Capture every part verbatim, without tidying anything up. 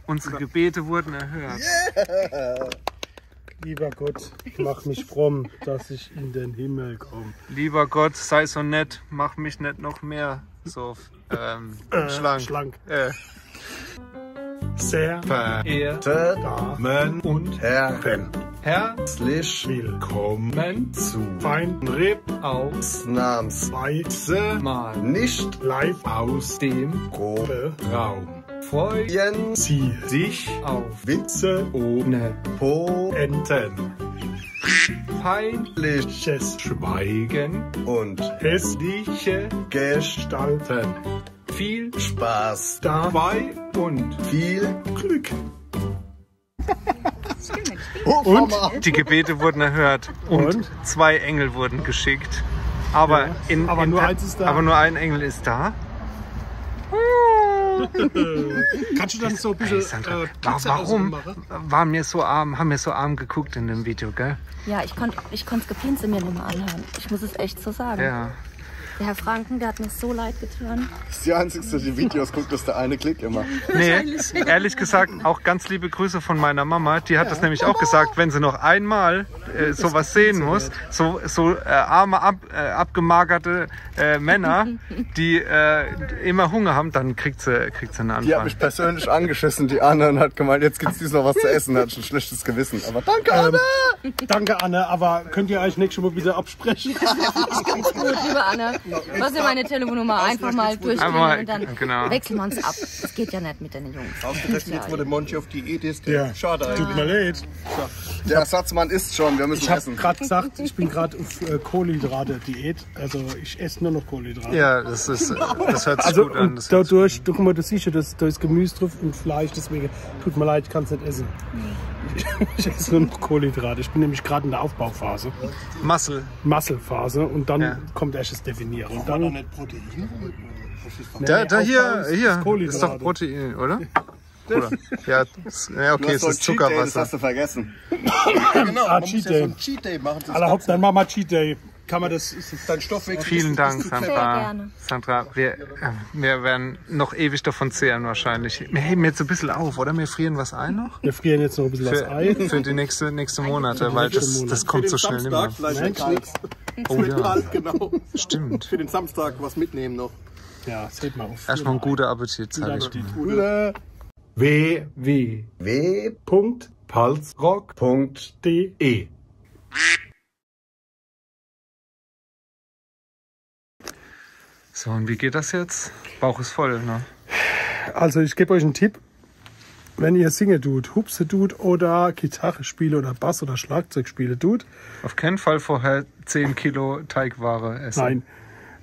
Unsere Gebete wurden erhört. Lieber Gott, mach mich fromm, dass ich in den Himmel komm. Lieber Gott, sei so nett, mach mich net noch mehr so, ähm, äh, schlank. Schlank. Äh. Sehr verehrte Damen und Herren, herzlich willkommen zu Fine R I P ausnahmsweise mal nicht live aus dem Proberaum. Freuen Sie sich auf Witze ohne Pointen, peinliches Schweigen und hässliche Gestalten. Viel Spaß dabei und viel Glück. Und die Gebete wurden erhört und, und? Zwei Engel wurden geschickt. Aber, ja, in, aber in nur eins ist da. Aber nur ein Engel ist da. Kannst du dann so ein bisschen, ey, Sandra, äh, Pizza warum machen? Waren wir so arm, haben wir so arm geguckt in dem Video, gell? Ja, ich konnt, ich konnt's Gepinse mir nicht mehr anhören. Ich muss es echt so sagen. Ja. Der Herr Franken, der hat mir so leid getan. Das ist die einzigste, die Videos guckt, ist der eine Klick immer. Nee, ehrlich gesagt, auch ganz liebe Grüße von meiner Mama. Die hat das nämlich auch gesagt, wenn sie noch einmal, äh, sowas sehen muss, so, so, äh, arme, ab, äh, abgemagerte, äh, Männer, die, äh, immer Hunger haben, dann kriegt sie, kriegt sie einen Anfall. Die hat mich persönlich angeschissen, die Anne, und hat gemeint, jetzt gibt's diesmal was zu essen. Da hat ich ein schlechtes Gewissen. Aber danke, Anne! Danke, Anne, aber könnt ihr euch nächstes Mal bitte absprechen? Ist ganz gut, liebe Anne. Was ihr meine Telefonnummer einfach mal durchklingeln und dann wechseln wir uns ab. Das geht ja nicht mit den Jungs. Ausgerechnet jetzt, wo der Monchi auf Diät ist. Ja. Schade eigentlich. Tut mir leid. Der Ersatzmann isst schon, wir müssen essen. Ich hab grad gesagt, ich bin grad auf, äh, Kohlenhydrate-Diät. Also ich esse nur noch Kohlenhydrate. Ja, das ist, äh, das hört sich gut an. Also, und dadurch, du, guck mal, du siehst ja, das, da ist Gemüse drauf und Fleisch, deswegen tut mir leid, ich kann's nicht essen. Ich esse nur noch Kohlenhydrate. Ich bin nämlich gerade in der Aufbauphase. Muscle. Muscle-Phase und dann kommt erst das Definieren. Und dann da, da hier, hier, ist doch Protein, oder? Oder? Ja, das, ja, okay, es ist Zuckerwasser. Du hast doch einen Cheat Day, das hast du vergessen. Genau, man muss ja so einen Cheat Day machen. Alla hopp, dann machen wir Cheat Day. Kann man das, ist das dein Stoffwechsel? Vielen Dank, Sandra. Sehr gerne. Sandra, wir, äh, wir werden noch ewig davon zehren wahrscheinlich. Wir heben jetzt ein bisschen auf, oder? Wir frieren was ein noch? Wir frieren jetzt noch ein bisschen was ein. Für die nächste, nächste Monate, weil das, das kommt so schnell nimmer. Für den Samstag, weil es ja kalt. Oh ja. Kalt, genau. Stimmt. Für den Samstag was mitnehmen noch. Ja, das hebt mal auf. Erstmal einen guten Appetit, sag ich mal. Guten Appetit. Gute. W W W Punkt palzrock Punkt D E. So, und wie geht das jetzt? Bauch ist voll, ne? Also ich geb euch einen Tipp. Wenn ihr singe tut, hupse tut oder Gitarre spiele oder Bass oder Schlagzeug spiele tut. Auf keinen Fall vorher zehn Kilo Teigware essen. Nein,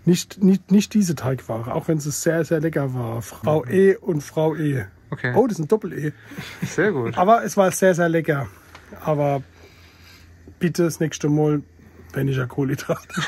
nicht, nicht, nicht diese Teigware, auch wenn es sehr, sehr lecker war. Frau E und Frau E. Okay. Oh, das ist ein Doppel-E. Sehr gut. Aber es war sehr, sehr lecker. Aber bitte das nächste Mal weniger Kohlenhydrate.